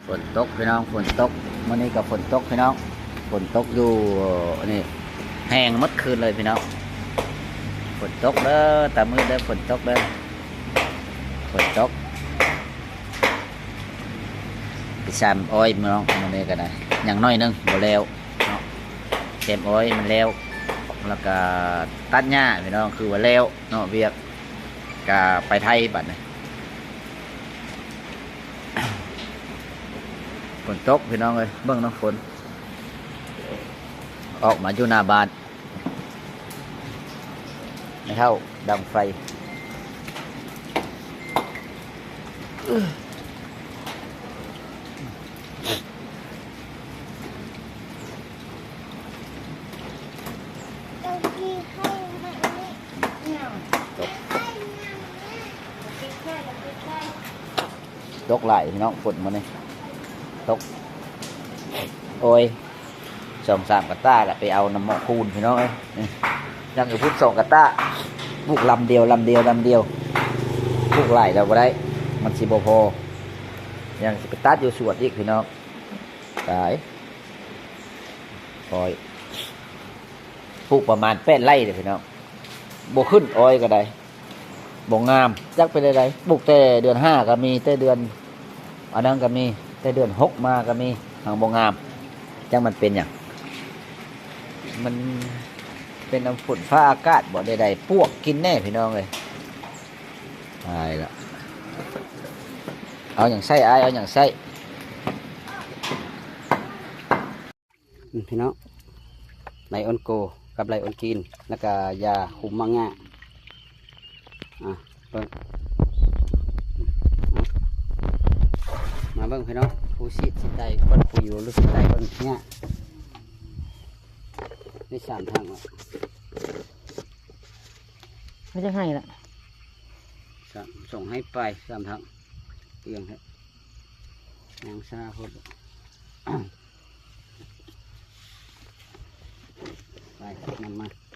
ຝົນຕົກພີ່ນ້ອງ ຝົນຕົກ ມື້ນີ້ກໍຝົນຕົກພີ່ນ້ອງ ຝົນຕົກຢູ່ ອັນນີ້ ແຮງໝົດຄືນເລີຍພີ່ນ້ອງ ຝົນຕົກເດີ້ ຕາມືດເດີ້ ຝົນຕົກເດີ້ ຝົນຕົກ ໄປແຊມອ້ອຍພີ່ນ້ອງ ມື້ນີ້ກໍໄດ້ ຍັງໜ້ອຍໜຶ່ງ ບໍ່ແລ້ວເນາະ ແຊມອ້ອຍມັນແລ້ວ ແລ້ວກໍຕັດຫຍ້າພີ່ນ້ອງ ຄືວ່າແລ້ວເນາະ ວຽກກໍໄປໄທບັດນີ້. ຝົນຕົກພີ່ນ້ອງເອີຍ ເບິ່ງນ້ຳຝົນ ອອກມາຢູ່ໜ້າບ້ານ ແມ່ເຖົ້າດັງໄຟ ຕົກ ຕົກຫຼາຍພີ່ນ້ອງ ຝົນມື້ນີ້ ຕົກ ໂອ້ຍ ສອງສາມກະຕ່າລະ ໄປເອົານຳໝໍຄູນພີ່ນ້ອງເອີຍ ຍັງຢູ່ພຸ້ນສອງກະຕ່າ ປູກລຳດຽວ ລຳດຽວ ລຳດຽວ ປູກຫຼາຍລະບໍ່ໄດ້ ມັນຊິບໍ່ພໍ ຍັງຊິໄປຕັດຢູ່ສວນອີກພີ່ນ້ອງ ຕາຍ ໂອ້ຍ ປູກປະມານແປດໄຮ່ເດ້ພີ່ນ້ອງ ບໍ່ຂຶ້ນອ້ອຍກໍໄດ້ ບໍ່ງາມ ຈັກເປັນແນວໃດ ປູກແຕ່ເດືອນຫ້າກໍມີ ແຕ່ເດືອນອັນນັ້ນກໍມີ ແຕ່ເດືອນຫົກມາກໍມີ ຫາກບໍ່ງາມ ຈັກມັນເປັນຫຍັງ ມັນເປັນນຳຝົນຟ້າອາກາດບໍ່ ແນວໃດ ປວກກິນແນ່ພີ່ນ້ອງເອີຍ ຕາຍລະ ເອົາຫຍັງໃຊ້ອ້າຍ ເອົາຫຍັງໃຊ້? ອືມ ພີ່ນ້ອງ ໄລອອນໂກ ກັບໄລອອນກຣີນ ແລ້ວກະຢາຄຸມໝາກຫຍ້າ ອ່າ ເບິ່ງ ມາເບິ່ງພີ່ນ້ອງ ຜູ້ສີດຊິໄຕກ່ອນ ຜູ້ຢູ່ຫຼືຊິໄຕກ່ອນ ເນີ້ຍ ໄດ້ສາມຖັງແລ້ວ ມັນຈະໃຫ້ລະ ສາມ ສອງໄຮ່ປາຍ ສາມຖັງ ເປືອງແທ້ ຍັງຊ້າໂພດ ໄປ ນຳມາ.